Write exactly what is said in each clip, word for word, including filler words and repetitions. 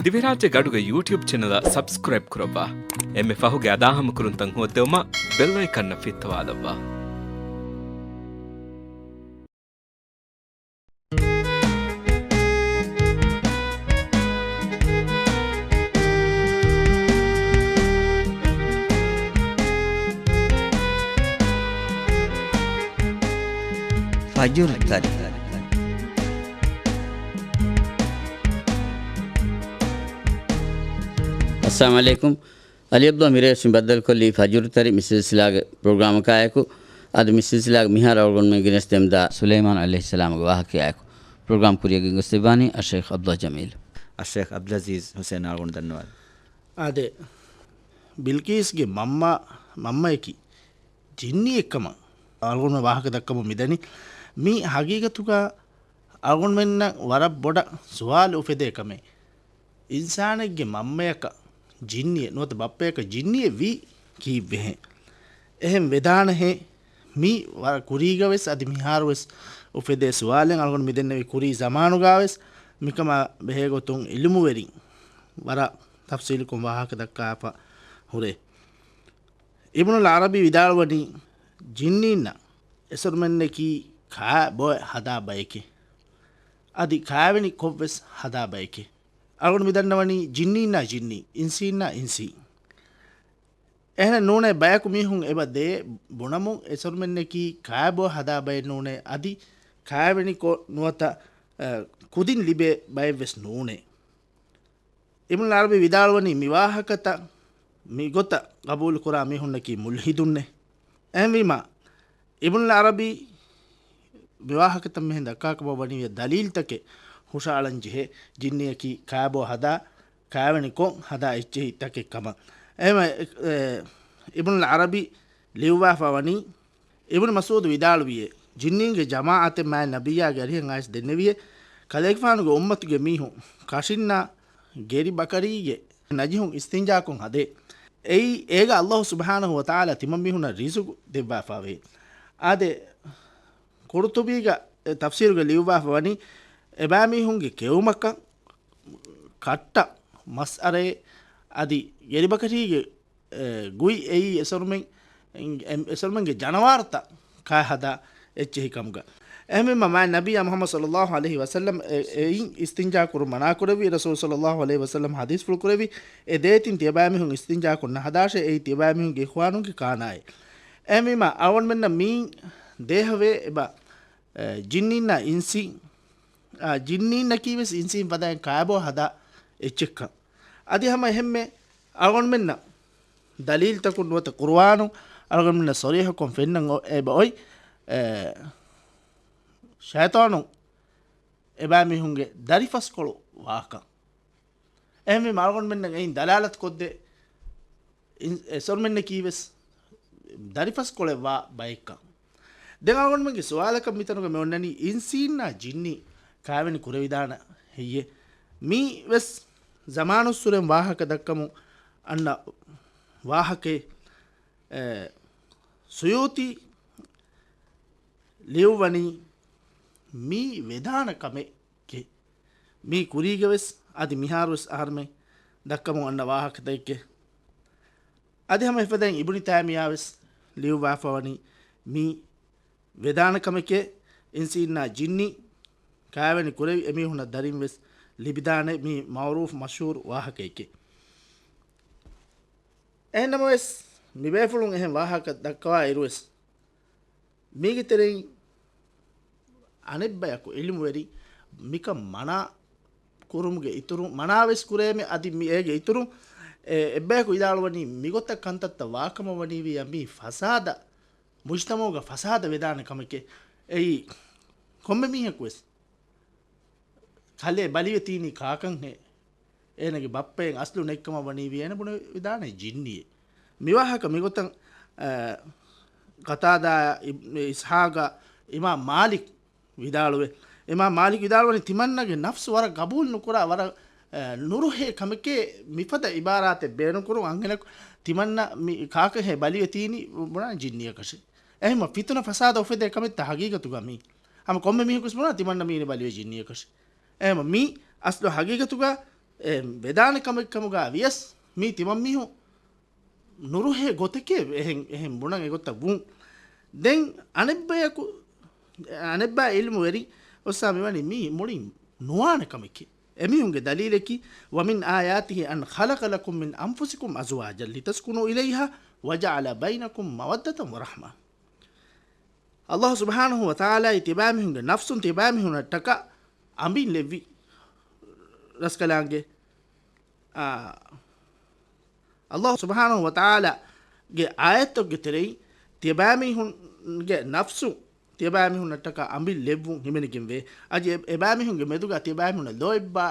ދިވެހިރާއްޖޭގެ އަޑުގެ ޔޫޓިއުބް ޗެނަލަށް ސަބްސްކްރައިބް ކުރައްވާ. އެންމެ ފަހުގެ އަދާހަމަކުރުންތައް ހޯއްދެވުމަށް ބެލް އައިކަންއަށް ފިއްތަވާލައްވާ. ފަޖުރު ތަރި. އައްސަލާމު ޢަލައިކުމް. އަލީ ޢަބްދުﷲ މިރޭ ވެސް މި ބައްދަލުކޮށްލީ ފަޖުރު ތަރި މި ސިލްސިލާގެ ޕްރޮގްރާމަކާއެކު. އަދި މި ސިލްސިލާގެ މިހާރު އަޅުގަނޑުމެން ގެނެސްދެމުންދާ ސުލައިމާނު ޢަލައިހިއްސަލާމުގެ ވާހަކައާއެކު. ޕްރޮގްރާމް ކުރިއަށް ގެންގޮސްދެއްވާނީ އައްޝައިޚް ޢަބްދުﷲ ޖަމީލް. އައްޝައިޚް ޢަބްދުލްޢަޒީޒް ޙުސައިން އަޅުގަނޑު ދަންނަވާލި. އާދެ، ބިލްޤީސްގެ މަންމަ، މަންމަޔަކީ ޖިންނީއެއްކަމަށް އަޅުގަނޑުމެން ވާހަކަ ދައްކަމުން މިދަނީ. މީ ހަގީގަތުގަ އަޅުގަނޑުމެންނަށް ވަރަށް ބޮޑަށް ސުވާލު އުފެދޭ ކަމެއް. އިންސާނެއްގެ މަންމަޔަކަށް ޖިންނިއެއް ނުވަތަ ބައްޕަޔަކަށް ޖިންނިއެއް ވީ ކީއްވެހޭ؟ އެހެން ވެދާނެހޭ. މީ ވަރަށް ކުރީގަވެސް އަދި މިހާރުވެސް އުފެދޭ ސުވާލެއް. އަޅުގަނޑު މިދެންނެވި ކުރީ ޒަމާނުގަވެސް މިކަމާ ބެހޭގޮތުން ޢިލްމުވެރިން ވަރަށް ތަފްސީލުކޮށް ވާހަކަ ދައްކާފަ ހުރޭ. އިބްނުލް ޢަރަބީ ވިދާޅުވަނީ، ޖިންނީންނަށް އެސޮރުމެންނަކީ ކާ ބޮއެ ހަދާ ބައެކޭ. އަދި ކާވެނި ކޮށްވެސް ހަދާ ބައެކޭ. އަޅުގަނޑު މިދަންނަވަނީ ޖިންނީންނާ ޖިންނީ، އިންސީންނާ އިންސީ. އެހެނެއް ނޫނޭ، ބަޔަކު މީހުން އެބަ ދޭ ބުނަމުން އެސޮރުމެންނަކީ ކާބޯ ހަދާ ބައެއް ނޫނޭ، އަދި ކާވެނިކޮށް ނުވަތަ، އަ، ކުދިން ލިބޭ ބައެއްވެސް ނޫނޭ. އިބްނުލް ޢަރަބީ ވިދާޅުވަނީ މި ވާހަކަތައް މިގޮތަށް ގަބޫލުކުރާ މީހުންނަކީ މުލްޙިދުންނޭ. އެހެންވީމާ، އިބްނުލް ޢަރަބީ މިވާހަކަތައް މިހެން ދައްކާކަމަށް ވަނީ ދަލީލްތަކެއް ހުށައަޅަން ޖެހޭ، ޖިންނިއަކީ ކާބޯ ހަދާ، ކާވެނިކޮށް ހަދާ އެއްޗެހި ތަކެއް ކަމަށް. އެހެންވެ، އެ، އިބްނުލް ޢަރަބީ ލިޔުއްވާފަ ވަނީ، އިބްނު މަސްޢޫދު ވިދާޅުވިއޭ، ޖިންނީންގެ ޖަމާޢަތެއް މާތް ނަބިއްޔާގެ އަރިހަށް އައިސް ދެންނެވިއޭ، ކަލޭގެފާނުގެ އުއްމަތުގެ މީހުން ކަށިންނާ ގެރި ބަކަރީގެ ނަޖިހުން އިސްތިންޖާކޮށް ހަދޭ. އެއީ އޭގަ ﷲ ސުބްޙާނަހޫ ވަތަޢާލާ ތިމަންމީހުންނަށް ރިޒުގު ދެއްވާފަވޭ. އާދެ، ޤުރުޠުބީގަ ތަފްސީރުގެ ލިޔުއްވާފަ ވަނީ، އެބައިމީހުންގެ ކެއުމަކަށް ކައްޓަށް މަސް އަރައޭ، އަދި ގެރިބަކަރީގެ އެ، ގުއި އެއީ އެސޮރުމެން، އެ، އެސޮރުމެންގެ ޖަނަވާރުތައް ކާ ހަދާ އެއްޗެހި ކަމުގަ. އެހެންވީމަ މާތް ނަބިއްޔާ މުޙައްމަދު ޞައްލައްލާހު ޢަލައިހި ވަސައްލަމް އެ، އެއިން އިސްތިންޖާ ކުރުން މަނާކުރެއްވި، ރަސޫލު ޞައްލައްލާހު ޢަލައިހި ވަސައްލަމް ޙަދީޘްފުޅު ކުރެއްވި، އެ ދޭތިން ތިޔަބައިމީހުން އިސްތިންޖާކޮށް ނަހަދާށޭ، އެއީ ތިޔަބައިމީހުންގެ އިޚްވާނުންގެ ކާނާއޭ. އެހެންވީމަ އަޅުގަނޑުމެންނަށް މީން ދޭހަވޭ އެބަ، އެ، ޖިންނީންނާ އިންސީން، އާ، ޖިންނީންނަކީ ވެސް އިންސީން ފަދައިން ކާބޯ ހަދާ އެއްޗެއްކަން. އަދި ހަމަ އެހެންމެ އަޅުގަނޑުމެންނަށް ދަލީލްތަކުން ނުވަތަ ޤުރުއާނުން އަޅުގަނޑުމެންނަށް ޞަރީޙަކޮށް ފެންނަން އޮ-، އެބަ އޮތް، އެ، ޝައިޠާނުން އެބައިމީހުންގެ ދަރިފަސްކޮޅު ވާކަން. އެހެންވީމަ އަޅުގަނޑުމެންނަށް އެއިން ދަލާލަތު ކޮށްދޭ އިން-، އެ އެސޮރުމެންނަކީ ވެސް ދަރިފަސްކޮޅެއް ވާ ބައެއްކަން. ދެން އަޅުގަނޑުމެންގެ ސުވާލަކަށް މިތަނުގަ މި އޮންނަނީ އިންސީންނާ ޖިންނީ ކާވެނި ކުރެވިދާނެ ހެއްޔޭ؟ މީ ވެސް ޒަމާނުއްސުރެން ވާހަކަ ދައްކަމުން އަންނަ ވާހަކައެއް. އެ، ސުޔޫޠީ ލިޔުއްވަނީ މީ ވެދާނެ ކަމެއް ކެ. މީ ކުރީގަވެސް އަދި މިހާރުވެސް އަހަރުމެން ދައްކަމުން އަންނަ ވާހަކަތަކެއް ކެ. އަދި ހަމަ އެފަދައިން އިބުނި ތައިމިއްޔާވެސް ލިޔުއްވާފަވަނީ މީ ވެދާނެ ކަމެކޭ، އިންސީންނާ ޖިންނީ ކާވެނި ކުރެވި އެމީހުންނަށް ދަރިންވެސް ލިބިދާނެ މީ މައުރޫފް މަޝްހޫރު ވާހަކައެކޭ. އެހެންނަމަވެސް، މިބޭފުޅުން އެހެން ވާހަކަ ދައްކަވާ އިރުވެސް، މީގެ ތެރެއިން އަނެއްބަޔަކު ޢިލްމުވެރި މިކަން މަނާ ކުރުމުގެ އިތުރުން، މަނާވެސް ކުރޭމެ އަދި މި އޭގެ އިތުރުން، އެ، އެއްބަޔަކު ވިދާޅުވަނީ މިގޮތަށް ކަންތައްތައް ވާކަމަށް ވަނީވިއްޔާ މީ ފަސާދަ، މުޖްތަމަޢުގަ ފަސާދަ ވެދާނެ ކަމެކޭ. އެއީ ކޮންމެ މީހަކުވެސް ކަލޭ ބަލިވެތީނީ ކާކަންހޭ؟ އޭނަގެ ބައްޕައެއް އަސްލު ނެތްކަމަށް ވަނީވި އޭނަ ބުނެ ވިދާނެ ޖިންނިއެއް. މިވާހަކަ މިގޮތަށް، އަ، ޤަތާދާ، އިބް-، އިސްޙާޤާ، އިމާމް މާލިކް ވިދާޅުވެ. އިމާމް މާލިކް ވިދާޅުވަނީ ތިމަންނަގެ ނަފްސު ވަރަށް ގަބޫލު ނުކުރާ، ވަރަށް، އަ، ނުރުހޭ ކަމެކޭ މިފަދަ އިބާރާތެއް ބޭނުންކުރުން އަންހެނަކު ތިމަންނަ މި ކާކަށޭ ބަލިވެތީނީ ބުނާ ޖިންނިއަކަށޭ. އެހެންމަ ފިތުނަ ފަސާދަ އުފެދޭ ކަމެއްތަ ހަގީގަތުގަ މީ؟ ހަމަ ކޮންމެ މީހަކުވެސް ބުނާ ތިމަންނަ މީނި ބަލިވެ ޖިންނިއަކަށޭ. އެހެންމަ މީ އަސްލު ހަގީގަތުގަ އެ، ވެދާނެ ކަމެއް ކަމުގަ ވިޔަސް، މީ ތިމަންމީހުން ނުރުހޭ ގޮތެކޭ އެހެން، އެހެން ބުނަން އެގޮތަށް ވުން. ދެން އަނެއްބަޔަކު، އަނެއްބައި އިލްމުވެރި އޮއްސާ މިވަނީ މީ މުޅިން ނުވާނެ ކަމެކޭ. އެމީހުންގެ ދަލީލަކީ، وَمِنْ آيَاتِهِ أَنْ خَلَقَ لَكُمْ مِنْ أَنْفُسِكُمْ أَزْوَاجًا لِتَسْكُنُوا إِلَيْهَا وَجَعَلَ بَيْنَكُمْ مَوَدَّةً وَرَحْمَةً. ﷲ ސުބްޙާނަހޫ ވަތަޢާލާއީ ތިބާމީހުންގެ ނަފްސުން ތިބާމީހުންނަށްޓަކާ އަނބިން ލެއްވި ރަސްކަލާނގެ، އާ، ﷲ ސުބްޙާނަހޫ ވަތަޢާލާގެ އާޔަތްތަކުގެ ތެރެއިން ތިބާމީހުންގެ ނަފްސު ތިބާމީހުންނަށްޓަކާ އަނބިން ލެއްވުން ހިމެނިގެންވޭ. އަދި އެ، އެބާމީހުންގެ މެދުގަ ތިބާމީހުންނަށް ލޯތްބާ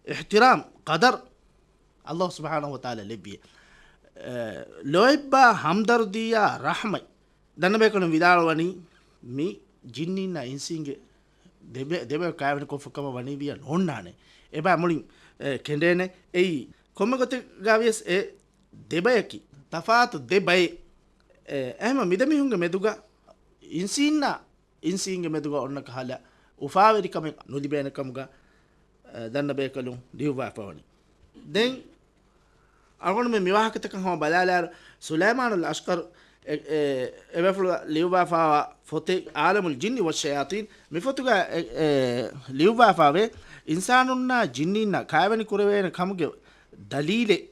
އިޙްތިރާމް ޤަދަރު ﷲ ސުބްޙާނަހޫ ވަތަޢާލާ ލެއްވި. އެ، ލޯތްބާ ހަމްދަރުދީއާ ރަޙްމަތް. ދަންނަބޭކަލުން ވިދާޅުވަނީ، މި ޖިންނީންނާ އިންސީންގެ ދެބެ-، ދެބަޔަކު ކާވެނިކޮށްފަ ކަމަށް ވަނީ ވިޔަ ނޯންނާނެ. އެބާ މުޅިން، އެ، ކެނޑޭނެ. އެއީ، ކޮންމެ ގޮތެއްގަ ވިޔަސް އެ ދެބަޔަކީ، ތަފާތު ދެ ބައެއް. އެ، އެހެންމަ މިދެމީހުންގެ މެދުގަ އިންސީންނާ އިންސީންގެ މެދުގަ އޮންނަ ކަހަލަ އުފާވެރިކަމެއް ނުލިބޭނެ ކަމުގަ، އެ، ދަންނަބޭކަލުން ލިޔުއްވާފަވަނީ. ދެން އަޅުގަނޑުމެން މި ވާހަކަތަކަށް ހަމަ ބަލާލާއިރު، ސުލައިމާނުލް އަޝްޤަރު އެ، އެ، އެބޭފުޅު ލިޔުއްވާފައިވާ ފޮތެއް، ޢާލަމުލް ޖިންނި ވައްޝަޔާޠީން، މި ފޮތުގަ އެ، އެ، ލިޔުއްވާފައިވޭ، އިންސާނުންނާ ޖިންނީންނާ ކާވެނި ކުރެވޭނެ ކަމުގެ ދަލީލެއް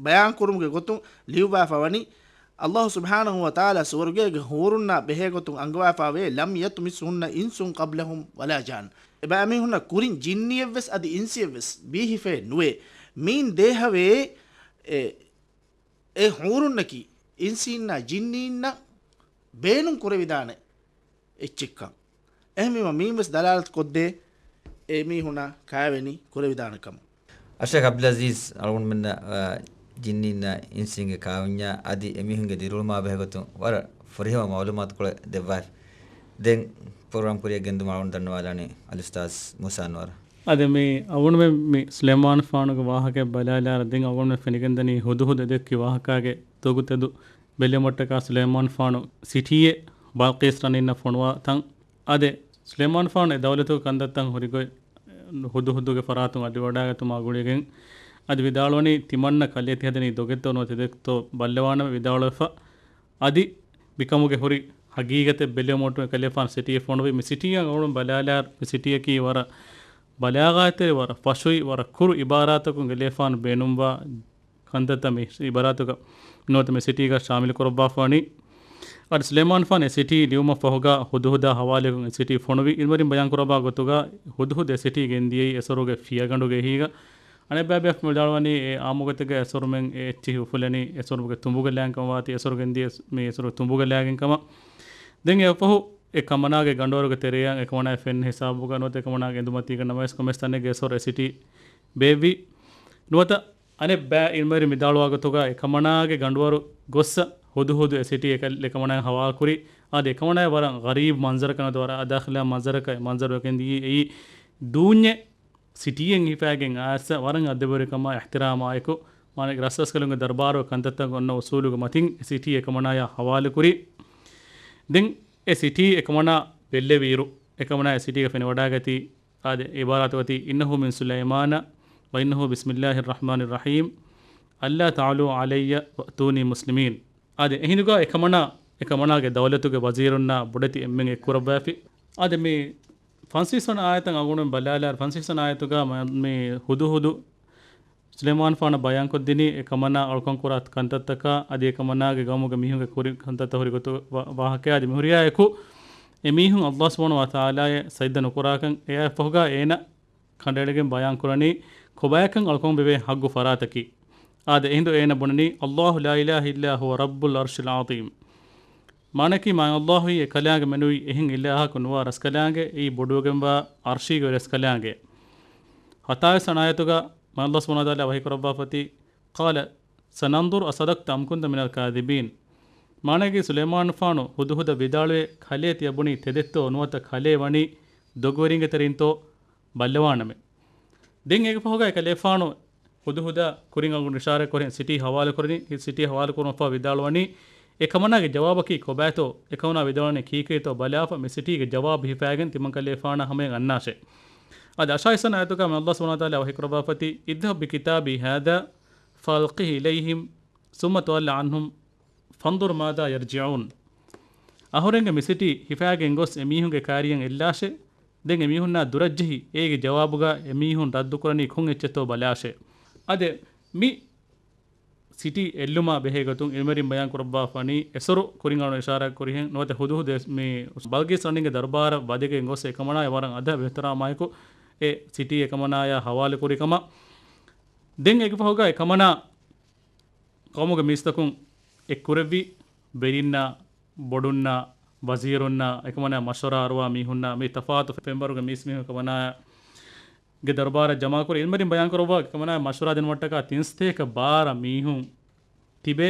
ބަޔާންކުރުމުގެ ގޮތުން ލިޔުއްވާފަ ވަނީ، ﷲ ސުބްޙާނަހޫ ވަތަޢާލާ ސުވަރުގޭގެ ޙޫރުންނާ ބެހޭ ގޮތުން އަންގަވާފައިވޭ، لَمْ يَطْمِثْهُنَّ إِنْسٌ قَبْلَهُمْ وَلَا جَانٌّ. އެބައިމީހުންނަށް ކުރިން ޖިންނިއެއްވެސް އަދި އިންސިއެއްވެސް ބީހިފައެއް ނުވޭ. މީން ދޭހަވޭ، އެ، އެ ޙޫރުންނަކީ އިންސީންނާ ޖިންނީންނަށް ބޭނުން ކުރެވިދާނެ އެއްޗެއްކަން. އެހެންވީމަ މީންވެސް ދަލާލަތު ކޮށްދޭ އެ މީހުނާ ކާވެނި ކުރެވިދާނެ ކަމަށް. އަޝައިޚް އަބްދުލް ޢަޒީޒް، އަޅުގަނޑުމެންނަށް، އާ، ޖިންނީންނާ އިންސީންގެ ކާވެންޏާ އަދި އެމީހުންގެ ދިރިއުޅުމާ ބެހޭގޮތުން ވަރަށް ފުރިހަމަ މަޢުލޫމާތުކޮޅެއް ދެއްވާފި. ދެން ޕްރޮގްރާމް ކުރިއަށް ގެންދުމަށް އަޅުގަނޑު ދަންނަވާލާނީ އަލި އުސްތާޛް މޫސާ އަންވަރު. އަދި މި އަޅުގަނޑުމެން މި ސުލައިމާނު ފާނުގެ ވާހަކައެއް ބަލާލާއިރު، ދެން އަޅުގަނޑުމެން ފެނިގެންދަނީ ހުދުހުދު އެދެއްކި ވާހަކާގެ ދޮގުތެދު ބެލެމޮއްޓަކާ ސުލައިމާނު ފާނު ސިޓީއެއް ބަލްޤީސް ރަނީންނަށް ފޮނުވާ ތަން. އާދެ، ސުލައިމާނު ފާނު އެ ދައުލަތުގެ ކަންތައްތައް ހުރިގޮތް ހުދުހުދުގެ ފަރާތުން އަޑިވަޑާގަތުމާ ގުޅިގެން އަދި ވިދާޅުވަނީ، ތިމަންނަ ކަލޭ ތިހަދަނީ ދޮގެއްތޯ ނުވަތަ އެދެއްތޯ ބައްލަވާނަމޭ ވިދާޅުވެފަ. އަދި މިކަމުގެ ހުރި ހަގީގަތެއް ބެލެމޮއްޓުމަށް ކަލޭފާނު ސިޓީއެއް ފޮނުވި. މި ސިޓީއަށް އަޅުން ބަލާލާ، މި ސިޓީއަކީ ވަރަށް ބަލާޣާތްތެރި، ވަރަށް ފަށުވި، ވަރަށް ކުރު އިބާރާތަކުން ކަލޭފާނު ބޭނުންވާ ކަންތައްތައް މި އިބާރާތުގަ ނުވަތަ މި ސިޓީގަ ޝާމިލު ކުރައްވާފަވަނީ. އަދި ސުލައިމާނު ފާނު އެ ސިޓީ ލިޔުމަށް ފަހުގަ ހުދުހުދާ ހަވާލުކޮށް އެ ސިޓީ ފޮނުވި. އިންވެރިން ބަޔާން ކުރައްވާ ގޮތުގަ ހުދުހުދު އެ ސިޓީ ގެންދިޔައީ އެސޮރުގެ ފިޔަގަނޑުގެ އެހީގަ. އަނެއްބައި ބޭފުޅުން ވިދާޅުވަނީ އެ އާއްމުގޮތެއްގަ އެސޮރުމެން އެ އެއްޗިހި އުފުލެނީ އެސޮރުގެ ތުނބުގެ ލާން ކަމަށް ވާތީ އެސޮރު ގެންދިޔަ މި އެސޮރުގެ ތުނބުގެ ލާގެން ކަމަށް. ދެން އެއަށްފަހު އެ ކަމަނާގެ ގަނޑުވަރުގެ ތެރެއަށް އެކަމަނާ ފެން ހިސާބުގަ ނުވަތަ އެކަމަނާގެ އެނދުމަތީގަ ނަމަވެސް ކޮންމެސް ތަނެއްގަ އެސޮރު އެ ސިޓީ ބޭއްވި. ނުވަތަ އަނެއް ބައި އިންވެރިން ވިދާޅުވާ ގޮތުގަ އެ ކަމަނާގެ ގަނޑުވަރު ގޮއްސަ ހުދުހުދު އެ ސިޓީ އެކަ-، އެކަމަނާއަށް ހަވާލުކުރި. އާދެ، އެކަމަނާއަށް ވަރަށް ޣަރީބު މަންޒަރަކަށް ނުވަތަ ވަރަށް އަދާޚިލާ މަންޒަރަކަށް އެ މަންޒަރު ގެންދިޔައީ އެއީ ދޫންޏެއް ސިޓީއެއް ހިފައިގެން އައިސް ވަރަށް އަދަބުވެރިކަމާ އިޙްތިރާމާއެކު މާނަ ރަސްރަސްކަލުންގެ ދަރުބާރުގެ ކަންތައްތައް އޮންނަ އުސޫލުގެ މަތިން އެ ސިޓީ އެކަމަނާޔާ ހަވާލުކުރި. ދެން އެ ސިޓީ އެކަމަނާ ބެއްލެވިއިރު، އެކަމަނާ އެ ސިޓީގަ ފެނިވަޑާގަތީ އާދެ، އިބާރާތު އޮތީ، إِنَّهُ مِنْ سُلَيْمَانَ وَإِنَّهُ بِسْمِ اللَّهِ الرَّحْمَٰنِ الرَّحِيمِ، أَلَّا تَعْلُوا عَلَيَّ وَأْتُونِي مُسْلِمِينَ. އާދެ، އެހިނދުގަ އެކަމަނާ، އެކަމަނާގެ ދައުލަތުގެ ވަޒީރުންނާ ބޮޑެތި އެންމެން އެއްކުރައްވާފި. އާދެ، މި ފަންސީސް ވަނަ އާޔަތަށް އަޅުގަނޑުމެން ބަލާލާއިރު، ފަންސީސް ވަނަ އާޔަތުގަ މަ-، މި ހުދުހުދު ސުލައިމާނު ފާނަށް ބަޔާންކޮށްދިނީ، އެކަމަނާ އަޅުކަން ކުރާ ކަންތައްތަކާ، އަދި އެކަމަނާގެ ގައުމުގެ މީހުންގެ ކުރި ކަންތައްތައް ހުރި ގޮތު ވާ-، ވާހަކަޔާ، އަދި މިހުރިހާއެކު އެމީހުން ﷲ ސުބްޙާނަހޫ ވަތަޢާލާއަށް ސަޖްދަ ނުކުރާކަން. އެއާއެއްފަހުގަ އޭނަ ކަނޑައެޅިގެން ބަޔާންކުރަނީ ކޮބާކަން އަޅުކަމުން ވެވޭ ހައްގު ފަރާތަކީ. އާދެ، އެހިނދު އޭނަ ބުނަނީ، اللَّهُ لَا إِلَٰهَ إِلَّا هُوَ رَبُّ الْعَرْشِ الْعَظِيمِ. މާނައަކީ، މާތް ﷲ އެކަލާނގެ މެނުވީ އެހެން އިލާހަކު ނުވާ ރަސްކަލާނގެ، އެއީ ބޮޑުވެގެންވާ އަރްޝީގެ ރަސްކަލާނގެ. ހަތާވީސް ވަނަ އާޔަތުގަ މާތް ﷲ ސުބްޙާނަހޫ ވަތަޢާލާ ވަޙީ ކުރައްވާފަތި، قَالَ سَنَنْظُرُ أَصَدَقْتَ أَمْ كُنْتَ مِنَ الْكَاذِبِينَ. މާނައަކީ، ސުލައިމާނު ފާނު ހުދުހުދަށް ވިދާޅުވޭ، ކަލޭ ތިޔަ ބުނީ ތެދެއްތޯ ނުވަތަ ކަލޭ ވަނީ ދޮގުވެރިންގެ ތެރެއިންތޯ ބައްލަވާނަމޭ. ދެން އޭގެ ފަހުގައި ކަލޭފާނު ހުދުހުދާ ކުރިން އަޅުގަނޑު އިޝާރާތް ކުރިން ސިޓީ ހަވާލު ކުރަނީ، ސިޓީ ހަވާލު ކުރުމަށްފަހު ވިދާޅުވަނީ، އެކަމަނާގެ ޖަވާބަކީ ކޮބާތޯ؟ އެކަމަނާ ވިދާޅުވަނީ ކީކީތޯ ބަލާފަ، މި ސިޓީގެ ޖަވާބު ހިފާގެން ތިމަން ކަލޭފާނާ ހަމަޔަށް އަންނާށޭ. އަދި އަށާވީސް ވަނަ އާޔަތުގަ މި ﷲ ސުބްޙާނަހޫ ވަތަޢާލާ ވަޙީ ކުރައްވާފަތި، اذهب بكتابي هذا فألقه إليهم ثم تول عنهم فانظر ماذا يرجعون. އަހުރެންގެ މި ސިޓީ ހިފާގެން ގޮސް އެމީހުންގެ ކާރިއަށް އެއްލާށޭ. ދެން އެމީހުންނާ ދުރަށްޖެހި އޭގެ ޖަވާބުގަ އެމީހުން ރައްދުކުރަނީ ކޮން އެއްޗެއްތޯ ބަލާށޭ. އާދެ، މި ސިޓީ އެއްލުމާ ބެހޭ ގޮތުން އިލްމުވެރިން ބަޔާން ކުރައްވާފަނީ، އެސޮރު ކުރިން އަޅުން އިޝާރާތް ކުރިހެން ނުވަތަ ހުދުހުދު މި ބަލްގީސް ރަނީގެ ދަރުބާރަށް ވަދެގެން ގޮސް އެކަމަނާ ވަރަށް އަދަބު އިޙްތިރާމާއެކު އެ ސިޓީ އެކަމަނާޔާ ހަވާލު ކުރި ކަމަށް. ދެން އޭގެ ފަހުގަ އެކަމަނާ ޤައުމުގެ މީސްތަކުން އެއްކުރެއްވި ވެރިންނާ، ބޮޑުންނާ، ވަޒީރުންނާ، އެކަމަނާ މަޝްވަރާ އަރުވާ މީހުންނާ، މި ތަފާތު ފެންވަރުގެ މީސްމީހުން އެކަމަނާ ގެ ދަރުބާރަށް ޖަމާކުރި އިލްމުވެރިން ބަޔާން ކުރައްވާ އެކަމަނާ މަޝްވަރާ ދިނުމަށްޓަކާ ތިން ސަތޭކަ ބާރަ މީހުން ތިބޭ.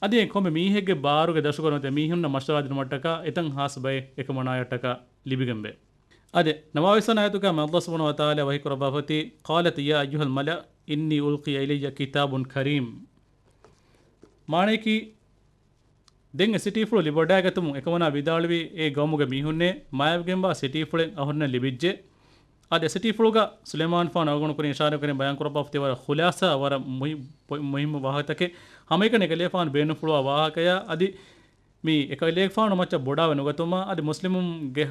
އަދި އެ ކޮންމެ މީހެއްގެ ބާރުގެ ދަށުގަ ނުވަތަ މީހުންނަށް މަޝްވަރާ ދިނުމަށްޓަކާ އެތަން ހާސް ބައެއް އެކަމަނާޔަށްޓަކާ ލިބިގެންވޭ. އާދެ، ނަވާވީސް ވަނަ އާޔަތުގަ މި ﷲ ސުބްޙާނަހޫ ވަތަޢާލާ ވަޙީ ކުރައްވާފަތި، قالت يا أيها الملأ إني ألقي إلي كتاب كريم. މާނަޔަކީ، ދެން އެ ސިޓީފުޅު ލިބިވަޑައިގަތުމުން އެކަމަނާ ވިދާޅުވީ، އޭ ގައުމުގެ މީހުންނޭ، މާތްވެގެންވާ ސިޓީފުޅެއް އަހުރެންނަށް ލިބިއްޖެ. އަދި އެ ސިޓީފުޅުގަ ސުލައިމާން ފާނު އަޅުގަނޑު ކުރިން އިޝާރާތް ކުރިން ބަޔާން ކުރައްވާފަ ތި ވަރަށް ޚުލާސާ ވަރަށް މުހި-، މުހިއްމު ވާހަކަތަކެއް. ހަމައެކަނި އެކަލޭފާނު ބޭނުންފުޅުވާ ވާހަކަޔާ އަދި މި އެކަލޭގެފާނު މައްޗަށް ބޮޑާވެ ނުގަތުމާ އަދި މުސްލިމުންގެ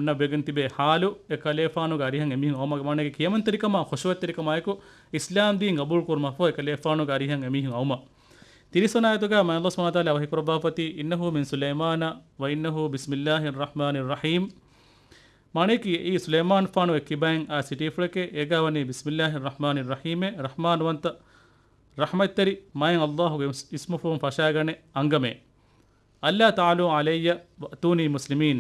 ނަށް ވެގެން ތިބޭ ހާލު އެކަލޭފާނުގެ އަރިހަށް އެމީހުން އައުމުގެ މާނައަކީ ކިޔަމަންތެރިކަމާ ޚުޝޫޢަތެރިކަމާއެކު އިސްލާމް ދީން ގަބޫލު ކުރުމަށްފަހު އެކަލޭފާނުގެ އަރިހަށް އެމީހުން އައުމަށް. ތިރީސް ވަނަ އާޔަތުގަ މި ﷲ ސުބްޙާނަހޫ ވަތަޢާލާ ވަޙީ ކުރައްވާފަތި، إنه من سليمان وإنه بسم الله الرحمن الرحيم. މާނައަކީ އެއީ ސުލައިމާން ފާނުގެ ކިބައިން އާ ސިޓީފުޅެކޭ، އޭގާ ވަނީ بسم الله الرحمن الرحيم، ރަޙްމާންވަންތަ ރަޙްމަތްތެރި މާތް ﷲ ގެ އިސްމުފުޅުން ފަށާގަނެ އަންގަމޭ. ألا تعلوا علي وأتوني مسلمين.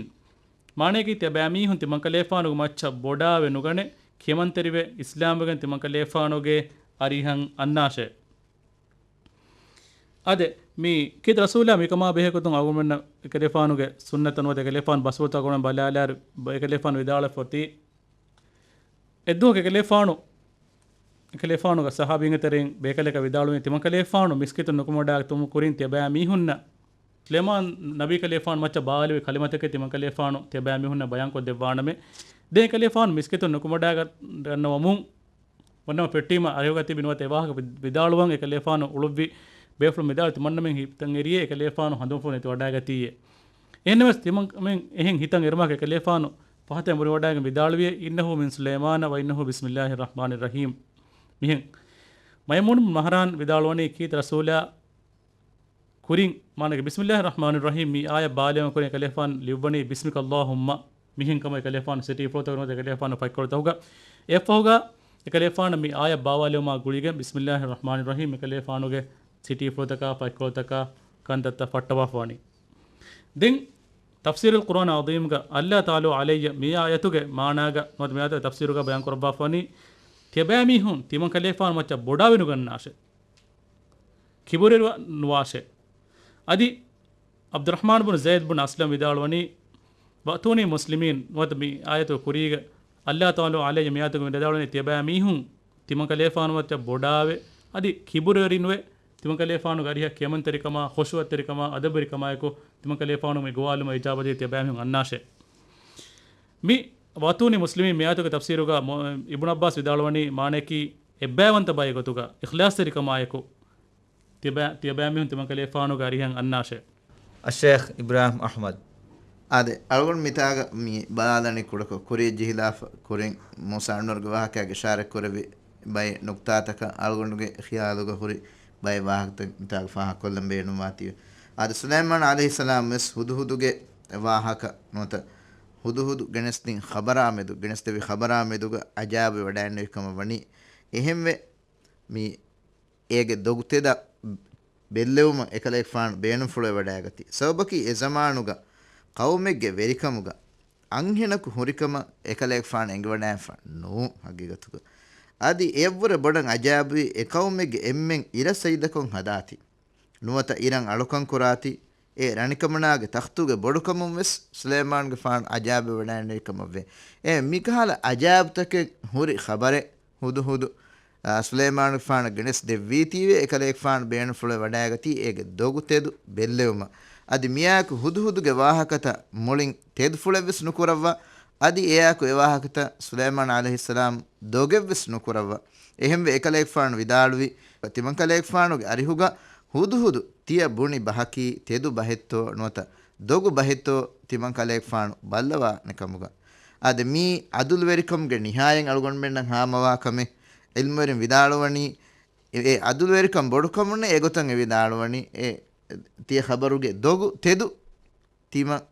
މާނައަކީ ތިޔަބައިމީހުން ތިމަންކަލޭފާނުގެ މައްޗަށް ބޮޑާވެ ނުގަނެ، ކިޔަމަންތެރިވެ އިސްލާމްވެގެން ތިމަންކަލޭފާނުގެ އަރިހަށް އަންނާށޭ. އާދެ، މި ކީރިތި ރަސޫލާ މިކަމާ ބެހޭގޮތުން އަޅުގަނޑުމެންނަށް އެކަލޭފާނުގެ ސުންނަތަށް ނުވަތަ އެކަލޭފާނު ބަސްފުޅުތައް އަޅުގަނޑުމެން ބަލާލާއިރު، އެކަލޭފާނު ވިދާޅުވެފަ އޮތީ، އެއްދުވަހަކު އެކަލޭފާނު، އެކަލޭފާނުގެ ޞަޙާބީންގެ ތެރެއިން ބޭކަލަކަށް ވިދާޅުވީ، ތިމަންކަލޭފާނު މިސްކިތުން ނުކުމެވަޑައިގަތުމުގެ ކުރިން ތިޔަބައިމީހުންނަށް ސުލައިމާން ނަބީ ކަލޭފާނު މައްޗަށް ބާވައިލެއްވި ކަލިމަތަކެއް ތިމަންކަލޭފާނު ތިޔަބައިމީހުންނަށް ބަޔާންކޮށްދެއްވާނަމޭ. ދެން އެކަލޭފާނު މިސްކިތުން ނުކުމެވަޑައިގަންނަވަމުން ވަންނަމަ ފެއްޓީމަ އަރިހުގަ ތިބި ނުވަތަ އެވާހަކަ ވި-، ވިދާޅުވަން އެކަލޭފާނު އުޅުއްވި ބޭފުޅުން ވިދާޅުވި ތިމަންނަމެން ހިތަށް އެރިއޭ އެކަލޭފާނު ހަނދުމަފުޅު ނެތިވަޑައިގަތީއޭ. އެހެންނަމަވެސް ތިމަންމެން އެހެން ހިތަށް އެރުމާކު އެކަލޭފާނު ފަހަތަށް މުރިވަޑައިގެން ވިދާޅުވިއޭ، إنه من سليمان وإنه بسم الله الرحمن الرحيم. މިހެން މައިމޫނު މަހްރާން ވިދާޅުވަނީ ކީރިތި ރަސޫލާ ކުރިން، މާނައަކީ، بسم الله الرحمن الرحيم، މި އާޔަތް ބާވާލެވުމުގެ ކުރިން އެކަލޭފާނު ލިޔުއްވަނީ، باسمك اللهم، މިހެން ކަމަށް އެކަލޭފާނު ސިޓީފުޅުތަކުގަ ނުވަތަ އެކަލޭފާނު ފަތްކޮޅުތަކުގަ. އެއަށްފަހުގަ އެކަލޭފާނު މި އާޔަތް ބާވާލެވުމާ ގުޅިގެން، بسم الله الرحمن الرحيم، އެކަލޭފާނުގެ ސިޓީފުޅުތަކާ ފަތްކޮޅުތަކާ ކަންތައްތައް ފައްޓަވާފަވަނީ. ދެން ތަފްސީރުލް ޤުރްއާން ޢަޒީމްގަ، ألا تعلوا علي، މި އާޔަތުގެ މާނާގަ ނުވަތަ މި އާޔަތުގެ ތަފްސީރުގަ ބަޔާން ކުރައްވާފަވަނީ، ތިޔަބައިމީހުން ތިމަންކަލޭފާނު މައްޗަށް ބޮޑާވެ ނުގަންނާށޭ. ކިބުރުވެރި ނުވާށޭ. އަދި ޢަބްދުއްރަޙްމާން ބުނު ޒައިދް ބުނު އަސްލަމް ވިދާޅުވަނީ، وأتوني مسلمين، ނުވަތަ މި އާޔަތުގެ ކުރީގަ، ألا تعلوا علي، މި އާޔަތުގަ މި ވިދާޅުވަނީ ތިޔަބައިމީހުން ތިމަންކަލޭފާނު މައްޗަށް ބޮޑާވެ، އަދި ކިބުރުވެރިނުވެ، ތިމަންކަލޭފާނުގެ އަރިހަށް ކިޔަމަންތެރިކަމާ، ޚުޝޫޢަތެރިކަމާ، އަދަބުވެރިކަމާއެކު ތިމަންކަލޭފާނު މި ގޮވާލުމަށް އިޖާބަދީ ތިޔަބައިމީހުން އަންނާށޭ. މި وأتوني مسلمين މި އާޔަތުގެ ތަފްސީރުގަ މު-، އިބްނު ޢައްބާސް ވިދާޅުވަނީ މާނައަކީ އެއްބައިވަންތަ ބައެއް ގޮތުގަ އިޚްލާޞްތެރިކަމާއެކު ތިޔަބައި-، ތިޔަބައިމީހުން ތިމަންކަލޭފާނުގެ އަރިހަށް އަންނާށޭ. އައްޝައިޚް އިބްރާހިމް އަޙްމަދު. އާދެ، އަޅުގަނޑު މިތާގަ މި ބަލާލަނީ ކުޑަކޮށް، ކުރިއަށް ޖެހިލާފަ ކުރިން މޫސާ އަންވަރުގެ ވާހަކައިގަ އިޝާރަތް ކުރެއްވި ބައެއް ނުކުތާތަކަށް އަޅުގަނޑުގެ ޚިޔާލުގަ ހުރި ބައެއް ވާހަކަތައް މިތާގަ ފާހަގަކޮށްލަން ބޭނުންވާތީވެ. އާދެ، ސުލައިމާން ޢަލައިހިއްސަލާމް ވެސް ހުދުހުދުގެ ވާހަކަ ނުވަތަ ހުދުހުދު ގެނެސްދިން ޚަބަރާ މެދު، ގެނެސްދެއްވި ޚަބަރާ މެދުގަ އަޖާއިބުވެވަޑައިގެންނެވި ކަމަށް ވަނީ. އެހެންވެ، މި އޭގެ ދޮގުތެދަށް ބެއްލެވުމަށް އެކަލޭގެފާނު ބޭނުންފުޅުވެވަޑައިގަތީ. ސަބަބަކީ އެ ޒަމާނުގަ ޤައުމެއްގެ ވެރިކަމުގަ އަންހެނަކު ހުރިކަމަށް އެކަލޭގެފާނު އެނގިވަޑައިގެންފަ ނޫން ހަގީގަތުގަ. އަދި އެއަށްވުރެ ބޮޑަށް އަޖާއިބުވީ އެ ޤައުމެއްގެ އެންމެން އިރަށް ސަޖިދަކޮށް ހަދާތީ. ނުވަތަ އިރަށް އަޅުކަން ކުރާތީ. އެ ރަނިކަމަނާގެ ތަޚްތުގެ ބޮޑުކަމުން ވެސް ސުލައިމާންގެފާނު އަޖާއިބުވެވަޑައިގެންނެވި ކަމަށްވޭ. އެ މިކަހަލަ އަޖާއިބުތަކެއް ހުރި ޚަބަރެއް ހުދުހުދު، އާ، ސުލައިމާނުގެފާނަށް ގެނެސް ދެއްވީތީވެ، އެކަލޭގެފާނު ބޭނުންފުޅުވެ ވަޑައިގަތީ އޭގެ ދޮގު ތެދު ބެއްލެވުމަށް. އަދި މިއާއެކު ހުދުހުދުގެ ވާހަކަތައް މުޅިން ތެދުފުޅެއްވެސް ނުކުރައްވާ، އަދި އެއާއެކު އެ ވާހަކަތައް ސުލައިމާން ޢަލައިހިއްސަލާމް ދޮގެއްވެސް ނުކުރައްވާ. އެހެންވެ، އެކަލޭގެފާނު ވިދާޅުވި، ތިމަންކަލޭގެފާނުގެ އަރިހުގަ ހުދުހުދު ތިޔަ ބުނި ބަހަކީ ތެދު ބަހެއްތޯ ނުވަތަ ދޮގު ބަހެއްތޯ ތިމަންކަލޭގެފާނު ބައްލަވާނެ ކަމުގަ. އާދެ، މީ ޢަދުލުވެރިކަމުގެ ނިހާޔަތް އަޅުގަނޑުމެންނަށް ހާމަވާ ކަމެއް. ޢިލްމުވެރިން ވިދާޅުވަނީ، އެ، އެ ޢަދުލުވެރިކަން ބޮޑުކަމުންނޭ އެގޮތަށް އެ ވިދާޅުވަނީ، އެ ތިޔަ ޚަބަރުގެ ދޮގު ތެދު ތިމަން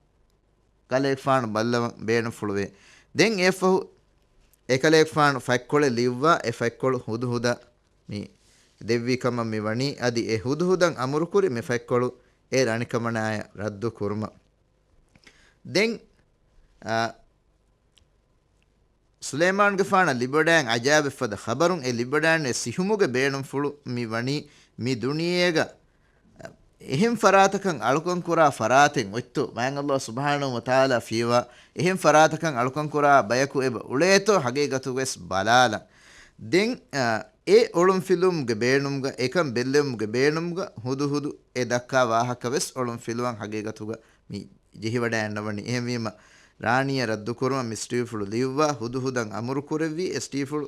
ކަލޭގެފާނު ބައްލަވަން ބޭނުންފުޅުވޭ. ދެން އެއަށްފަހު އެކަލޭގެފާނު ފަތްކޮޅެއް ލިޔުއްވާ، އެ ފަތްކޮޅު ހުދުހުދަށް މި ދެއްވި ކަމަށް މި ވަނީ. އަދި އެ ހުދުހުދަށް އަމުރުކުރި މި ފަތްކޮޅު އޭރު އަނެކަމަނާޔަށް ރައްދު ކުރުމަށް. ދެން، އާ، ސުލައިމާންގެފާނަށް ލިބިވަޑައިގެން އަޖާއިބެއްފަދަ ޚަބަރުން އެ ލިބިވަޑައިގެން އެ ސިހުމުގެ ބޭނުންފުޅު މި ވަނީ މި ދުނިޔޭގަ އެހެން ފަރާތަކަށް އަޅުކަން ކުރާ ފަރާތެއް އޮތްތޯ، މާތް ﷲ ސުބްޙާނަހޫ ވަތަޢާލާ ފިޔަވާ އެހެން ފަރާތަކަށް އަޅުކަން ކުރާ ބަޔަކު އެބަ އުޅޭތޯ ހަގީގަތުގަވެސް ބަލާލަން. ދެން، އާ، އެ އޮޅުންފިލުވުމުގެ ބޭނުމުގަ، އެކަން ބެއްލެވުމުގެ ބޭނުމުގަ ހުދުހުދު އެ ދައްކާ ވާހަކަވެސް އޮޅުންފިލުވަން ހަގީގަތުގަ މި ޖެހިވަޑައިގަންނަވަނީ. އެހެންވީމަ، ރާނީއަށް ރައްދުކުރުމަށް މި ސިޓީފުޅު ލިޔުއްވާ، ހުދުހުދަށް އަމުރުކުރެއްވީ، އެ ސިޓީފުޅު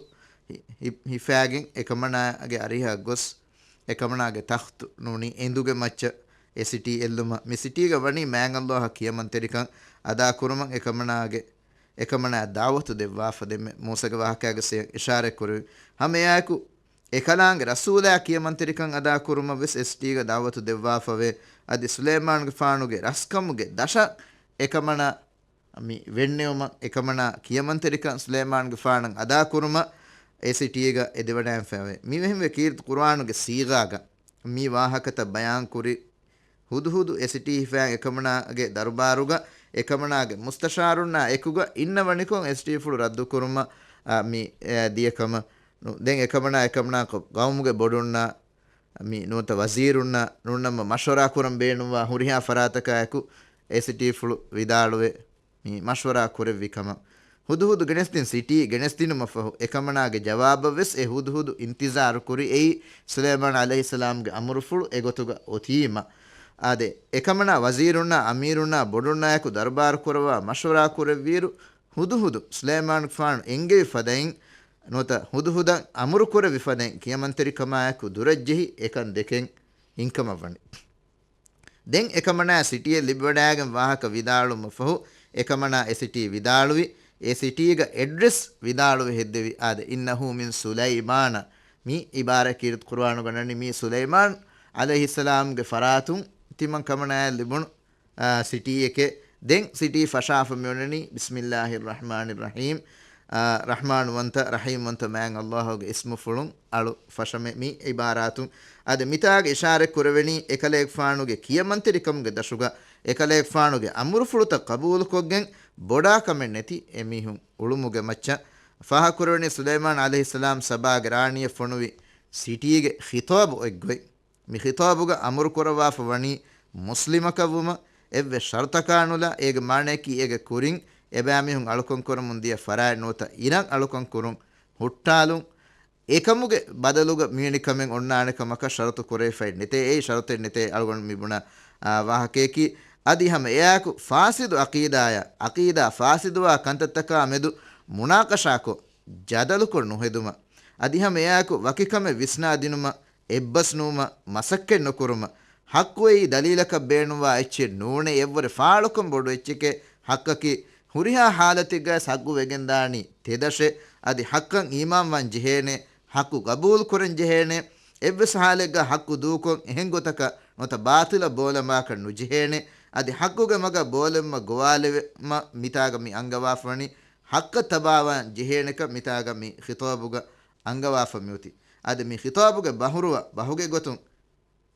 ހި-، ހި-، ހިފާގެން އެކަމަނާގެ އަރިހަށް ގޮސް، އެކަމަނާގެ ތަޚްތު ނޫނީ އެނދުގެ މައްޗަށް އެ ސިޓީ އެއްލުމަށް، މި ސިޓީގަ ވަނީ މާތް ﷲ އަށް ކިޔަމަންތެރިކަން އަދާކުރުމަށް އެކަމަނާގެ، އެކަމަނާ ދަޢުވަތު ދެއްވާފަ. ދެންމެ މޫސަގެ ވާހަކައިގަސް އިޝާރަތް ކުރެވި. ހަމައެއާއެކު އެކަލާނގެ ރަސޫލާ ކިޔަމަންތެރިކަން އަދާކުރުމަށްވެސް އެ ސިޓީގަ ދަޢުވަތު ދެއްވާފަވޭ. އަދި ސުލައިމާންގެފާނުގެ ރަސްކަމުގެ ދަށަށް އެކަމަނާ މި ވެންނެވުމަށް، އެކަމަނާ ކިޔަމަންތެރިކަން ސުލައިމާންގެފާނަށް އަދާކުރުމަށް އެ ސިޓީގަ އެދިވަޑައިގެންފައިވޭ. މި އެހެންވެ ކީރިތި ޤުރުއާނުގެ ސީޣާގަ މި ވާހަކަތައް ބަޔާންކުރި ހުދުހުދު އެ ސިޓީ ހިފާގެން އެކަމަނާގެ ދަރުބާރުގަ އެކަމަނާގެ މުސްތަޝާރުންނާ އެކުގަ އިންނަވަނިކޮށް އެ ސިޓީފުޅު ރައްދުކުރުމަށް، އާ، މި، އެ، ދިޔަ ކަމަށް ނު-، ދެން އެކަމަނާ، އެކަމަނާ ޤައުމުގެ ބޮޑުންނާ މި ނުވަތަ ވަޒީރުންނާ ނޫންނަމަ މަޝްވަރާ ކުރަން ބޭނުންވާ ހުރިހާ ފަރާތަކާއެކު އެ ސިޓީފުޅު ވިދާޅުވެ މި މަޝްވަރާ ކުރެއްވި ކަމަށް. ހުދުހުދު ގެނެސްދިން ސިޓީ ގެނެސްދިނުމަށްފަހު އެކަމަނާގެ ޖަވާބަށްވެސް އެ ހުދުހުދު އިންތިޒާރު ކުރި އެއީ ސުލައިމާން ޢަލައިހިއްސަލާމްގެ އަމުރުފުޅު އެގޮތުގަ އޮތީމަ. އާދެ، އެކަމަނާ ވަޒީރުންނާ އަމީރުންނާ ބޮޑުންނާއެކު ދަރުބާރު ކުރައްވާ މަޝްވަރާ ކުރެއްވިއިރު ހުދުހުދު ސުލައިމާންގެފާނު އެންގެވި ފަދައިން ނުވަތަ ހުދުހުދަށް އަމުރު ކުރެއްވި ފަދައިން ކިޔަމަންތެރިކަމާއެކު ދުރަށްޖެހި އެކަން ދެކެން ހިންކަމަށްވަނީ. ދެން އެކަމަނާ ސިޓީއެއް ލިބިވަޑައިގެން ވާހަކަ ވިދާޅުމަށްފަހު، އެކަމަނާ އެ ސިޓީ ވިދާޅުވި، އެ ސިޓީގަ އެޑްރެސް ވިދާޅުވެ ހެއްދެވި، އާދެ، إنه من سليمان. މި އިބާރާތް ކީރިތި ޤުރުއާނުގަ ނަންނަނީ މީ ސުލައިމާން ޢަލައިހިއްސަލާމްގެ ފަރާތުން ތިމަން ކަމަނާއަށް ލިބުނު، އާ، ސިޓީއެކޭ. ދެން ސިޓީ ފަށާފަ މިއޮންނަނީ بسم الله الرحمن الرحيم. އާ، ރަޙްމާންވަންތަ، ރަޙީމްވަންތަ މާތް ﷲ ގެ އިސްމުފުޅުން އަޅު ފަށަމެ މި އިބާރާތުން. އަދި މިތާގަ އިޝާރަތް ކުރެވެނީ، އެކަލޭގެފާނުގެ ކިޔަމަންތެރިކަމުގެ ދަށުގަ އެކަލޭގެފާނުގެ އަމުރުފުޅުތައް ޤަބޫލުކޮށްގެން ބޮޑާ ކަމެއް ނެތި އެމީހުން އުޅުމުގެ މައްޗަށް. ފާހަގަކުރެވެނީ ސުލައިމާން ޢަލައިހިއްސަލާމް ސަބާގެ ރާނީއަށް ފޮނުވި ސިޓީގެ ޚިޠާބު އޮތްގޮތް. މި ޚިޠާބުގަ އަމުރު ކުރައްވާފަ ވަނީ މުސްލިމަކަށްވުމަށް. އެއްވެސް ޝަރުތަކާ ނުލާ، އޭގެ މާނަޔަކީ އޭގެ ކުރިން އެބައިމީހުން އަޅުކަން ކުރަމުން ދިޔަ ފަރާތް ނުވަތަ އިރަށް އަޅުކަން ކުރުން ހުއްޓާލުން. އެކަމުގެ ބަދަލުގަ މިވެނި ކަމެއް އޮންނާނެ ކަމަކަށް ޝަރުތު ކުރެވިފައެއް ނެތޭ. އެއީ ޝަރުތެއް ނެތޭ އަޅުގަނޑު މި ބުނާ، އާ، ވާހަކަޔަކީ. އަދި ހަމަ އެއާއެކު ފާސިދު ޢަޤީދާޔާ، ޢަޤީދާ ފާސިދުވާ ކަންތައްތަކާ މެދު މުނާޤަޝާކޮށް، ޖަދަލުކޮށް ނުހެދުމަށް. އަދި ހަމަ އެއާއެކު ވަކި ކަމެއް ވިސްނާދިނުމަށް، އެއްބަސްނުވުމަށް، މަސައްކަތް ނުކުރުމަށް. ޙައްޤު އެއީ ދަލީލަކަށް ބޭނުންވާ އެއްޗެއް ނޫނޭ، އެއްވުރެ ފާޅުކަން ބޮޑު އެއްޗެކޭ. ޙައްޤަކީ ހުރިހާ ޙާލަތެއްގަވެސް ޙައްޤު ވެގެންދާނީ ތެދަށޭ. އަދި ޙައްޤަށް އީމާންވާން ޖެހޭނޭ، ޙައްޤު ޤަބޫލު ކުރަން ޖެހޭނޭ. އެއްވެސް ޙާލެއްގަ ޙައްޤު ދޫކޮށް އެހެން ގޮތަކަށް ނުވަތަ ބާޠިލަށް ބޯލަމާކަށް ނުޖެހޭނޭ. އަދި ޙައްޤުގެ މަގަށް ބޯލެމަ ގޮވާލެވެމަ މިތާގަ މި އަންގަވާފަވަނީ ޙައްޤަށް ތަބާވާން ޖެހޭނެކަން މިތާގަ މި ޚިޠާބުގަ އަންގަވާފަ މިއޮތީ. އަދި މި ޚިޠާބުގެ ބަހުރުވަ، ބަހުގެ ގޮތުން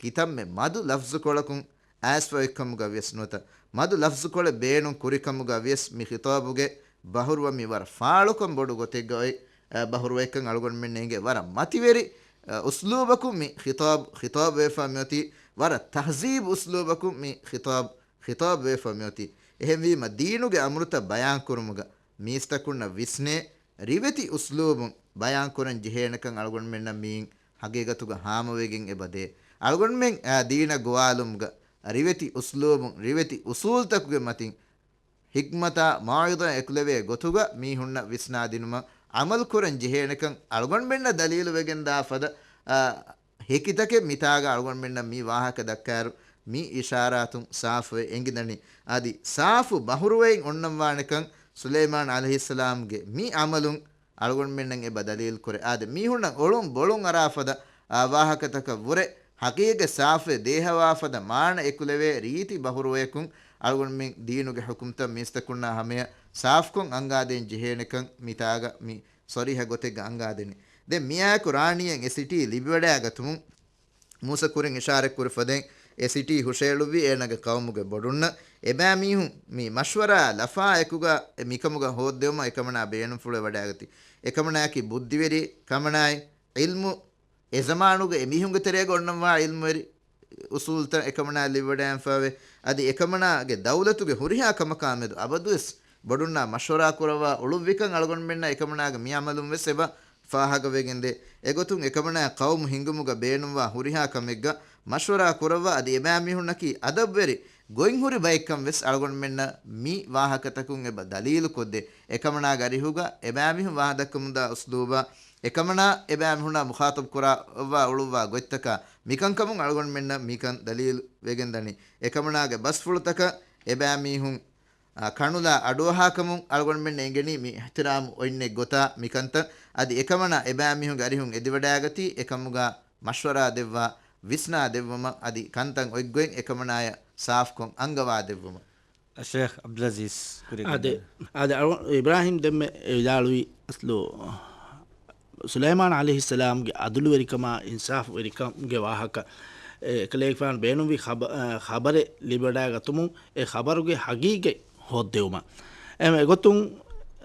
ކިތަންމެ މަދު ލަފްޒުކޮޅަކުން އައިސްފަވެއްކަމުގަ ވިޔަސް ނުވަތަ މަދު ލަފްޒުކޮޅެއް ބޭނުން ކުރިކަމުގަ ވިޔަސް މި ޚިޠާބުގެ ބަހުރުވަ މި ވަރަށް ފާޅުކަން ބޮޑު ގޮތެއްގަ އޮތް، އަ، ބަހުރުވައެއްކަން އަޅުގަނޑުމެންނަށް އެނގޭ. ވަރަށް މަތިވެރި، އަ، އުސްލޫބަކުން މި ޚިޠާބު، ޚިޠާބުވެފަ މިއޮތީ. ވަރަށް ތަހްޒީބު އުސްލޫބަކުން މި ޚިޠާބު، ޚިޠާބުވެފަ މިއޮތީ. އެހެންވީމަ ދީނުގެ އަމުރުތައް ބަޔާންކުރުމުގަ މީސްތަކުންނަށް ވިސްނޭ، ރިވެތި އުސްލޫބުން ބަޔާންކުރަން ޖެހޭނެކަން އަޅުގަނޑުމެންނަށް މިއިން ޙަޤީޤަތުގަ ހާމަވެގެން އެބަދޭ. އަޅުގަނޑުމެން، އާ، ދީނަށް ގޮވާލުމުގަ ރިވެތި އުސްލޫބުން، ރިވެތި އުސޫލުތަކުގެ މަތިން ޙިކްމަތާ މައުޢިޒާ އެކުލެވޭ ގޮތުގަ މީހުންނަށް ވިސްނާދިނުމަށް ޢަމަލުކުރަން ޖެހޭނެކަން އަޅުގަނޑުމެންނަށް ދަލީލުވެގެންދާ ފަދަ، އާ، ހެކިތަކެއް މިތާގަ އަޅުގަނޑުމެންނަށް މި ވާހަކަ ދައްކާއިރު، މި އިޝާރާތުން ސާފުވެ އެނގިދަނީ. އަދި ސާފު ބަހުރުވައިން އޮންނަންވާނެކަން ސުލައިމާން ޢަލައިހިއްސަލާމްގެ މި ޢަމަލުން އަޅުގަނޑުމެންނަށް އެބަ ދަލީލު ކުރޭ. އާދެ، މީހުންނަށް އޮޅުން ބޮޅުން އަރާ ފަދަ، އާ، ވާހަކަތަކަށް ވުރެ ޙަޤީޤަތް ސާފުވެ ދޭހަވާ ފަދަ މާނަ އެކުލެވޭ ރީތި ބަހުރުވަޔަކުން އަޅުގަނޑުމެން ދީނުގެ ޙުކުމްތައް މީސްތަކުންނާ ހަމަޔަށް ސާފުކޮށް އަންގާދޭން ޖެހޭނެކަން މިތާގަ މި ޞަރީޙަ ގޮތެއްގަ އަންގާދެނީ. ދެން މިއާއެކު ރާނީއަށް އެ ސިޓީ ލިބިވަޑައިގަތުމުން މޫސަ ކުރިން އިޝާރަތްކުރި ފަދައިން އެ ސިޓީ ހުށައެޅުއްވި އޭނާގެ ޤައުމުގެ ބޮޑުންނަށް އެބައިމީހުން މި މަޝްވަރާ ލަފާ އެކުގަ މިކަމުގަ ހޯއްދެވުމަށް އެކަމަނާ ބޭނުންފުޅުވެވަޑައިގަތީ. އެކަމަނާއަކީ ބުއްދިވެރި ކަމަނާއި ޢިލްމު އެ ޒަމާނުގެ އެމީހުންގެ ތެރޭގަ އޮންނަންވާ ޢިލްމުވެރި އުސޫލުތައް އެކަމަނާ ލިބިވަޑައިގެންފައިވޭ. އަދި އެކަމަނާގެ ދައުލަތުގެ ހުރިހާ ކަމަކާމެދު އަބަދުވެސް ބޮޑުންނާ މަޝްވަރާ ކުރައްވާ އުޅުއްވިކަން އަޅުގަނޑުމެންނަށް އެކަމަނާގެ މި ޢަމަލުން ވެސް އެބަ ފާހަގަވެގެންދޭ. އެގޮތުން އެކަމަނާ ޤައުމު ހިންގުމުގަ ބޭނުންވާ ހުރިހާ ކަމެއްގަ މަޝްވަރާ ކުރައްވާ އަދި އެބައިމީހުންނަކީ އަދަބުވެރި ގޮތްހުރި ބައެއްކަން ވެސް އަޅުގަނޑުމެންނަށް މި ވާހަކަތަކުން އެބަ ދަލީލުކޮށްދޭ. އެކަމަނާގެ އަރިހުގަ އެބައިމީހުން ވާހަކަދައްކަމުންދާ އުސްލޫބާ، އެކަމަނާ އެބައިމީހުންނާ މުޚާޠަބު ކުރައްވާ އުޅުއްވާ ގޮތްތަކާ މިކަންކަމުން އަޅުގަނޑުމެންނަށް މިކަން ދަލީލު ވެގެންދަނީ. އެކަމަނާގެ ބަސްފުޅުތަކަށް އެބައިމީހުން، އާ، ކަނުލާ އަޑުއަހާކަމުން އަޅުގަނޑުމެންނަށް އެނގެނީ މި އިޙްތިރާމު އޮތްނެތް ގޮތާ މިކަންތައް. އަދި އެކަމަނާ އެބައިމީހުންގެ އަރިހުން އެދިވަޑައިގަތީ އެކަމުގަ މަޝްވަރާ ދެއްވާ، ވިސްނާ ދެއްވުމަށް އަދި ކަންތައް އޮތްގޮތް އެކަމަނާޔަށް ސާފުކޮށް އަންގަވާ ދެއްވުމަށް. ޝޭޚް އަބްދުލްއަޒީޒް ކުރިއަށް އާދެ، ގެންދަވާ. އާދެ، އަޅު-، އިބްރާހީމް ދެންމެ ވިދާޅުވީ އަސްލު ސުލައިމާން ޢަލައިހިއްސަލާމްގެ އަދުލުވެރިކަމާ އިންސާފުވެރިކަމުގެ ވާހަކަ، އެ، އެކަލޭގެފާނު ބޭނުންވި ޚަބަ-، އަ، ޚަބަރެއް ލިބިވަޑައިގަތުމުން އެ ޚަބަރުގެ ޙަޤީޤަތް ހޯއްދެވުމަށް. އެ، އެގޮތުން،